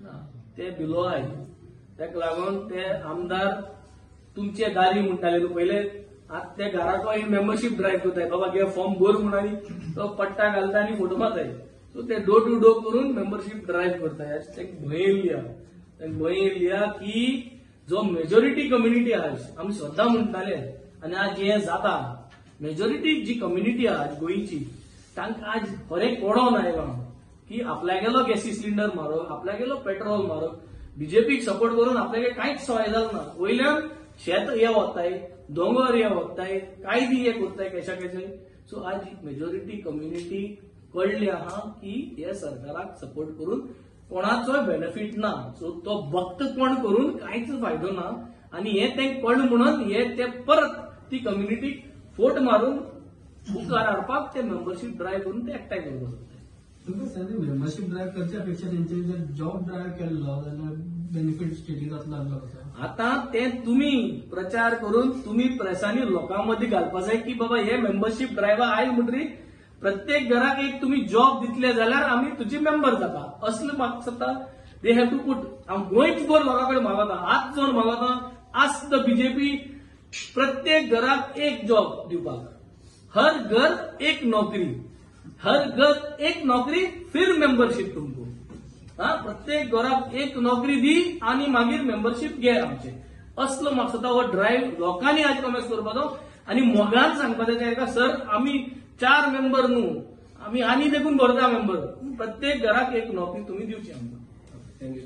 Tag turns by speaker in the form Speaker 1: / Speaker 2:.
Speaker 1: ना, ते बिलो आहाय. ताका लागून ते आमदार तुमचे दारी म्हणटाले न्हू पयले, आतां ते घराको मेंबरशीप ड्रायव्ह करताय. बाबा घे फॉर्म भर म्हूण आनी तो पट्टा घालता आनी फोटो मारताय. सो ते डोर टू डोर करून मेंबरशीप ड्रायव्ह करताय. ताका भंय येयल्ली आहा, ताका भंय येयल्ली आहा की जो मेजॉरिटी कम्युनिटी आहा, आमी सद्दां म्हणटाले आनी आज हें जाता, मेजॉरिटी जी कम्युनिटी आहा आज गोंयची, तांकां आज खरें कोडोन आयलां की आपल्यागेलो गॅसी सिलिंडर मारप, आपल्यागेलो पेट्रोल मारप, बीजेपीक सपोर्ट करून आपल्यागे कांयच सवाय जालें ना. वयल्यान शेत हे वताय, दोंगर हे वताय, काय बी हे करताय कशा कशे. सो आज मेजॉरिटी कम्युनिटी कळ्ळी आहा की हे सरकाराक सपोर्ट करून कोणाचोय बेनिफीट ना. सो तो भक्तपण करून कांयच फायदो ना आनी हे तें कळ्ळें म्हणून हे ते परत ती कम्युनिटीक फोट मारून मुखार हाडपाक ते मेंबरशीप ड्रायव्ह करून ते एकठांय करपाक सोदताय.
Speaker 2: मेंबरशीप ड्रायव्ह करच्या पेक्षा तेंच्यांनी जर जॉब ड्रायव्ह केल्लो जाल्यार बेनिफीट स्टेटीक जातलो आसलो कसो.
Speaker 1: आतां ते तुमी प्रचार करून तुमी प्रेसांनी लोकां मदीं घालपा जाय की बाबा हे मेंबरशीप ड्रायव्ह आयल म्हणटरी प्रत्येक घराक एक तुमी जॉब दितले जाल्यार आमी तुजी मेंबर जाता, असले म्हाका दिसता they have to put. हांव गोंयभर लोकां कडेन मागता, आज जावन मागता, आज the BJP प्रत्येक घराक एक जॉब दिवपाक, हर घर एक नोकरी, हर घर एक नोकरी, फिर मेंबरशीप तुमको. हा, प्रत्येक घराक एक नोकरी दी आनी मागीर मेंबरशीप घे आमचे. असलो म्हाका दिसता हो ड्रायव्ह लोकांनी आज कॉमेस करपाचो आनी मोगान सांगपाचें ताका, सर आमी 4 मेंबर न्हू, आमी आनी देखून भरता मेंबर, प्रत्येक घराक एक नोकरी तुमी दिवची आमकां. Thank you.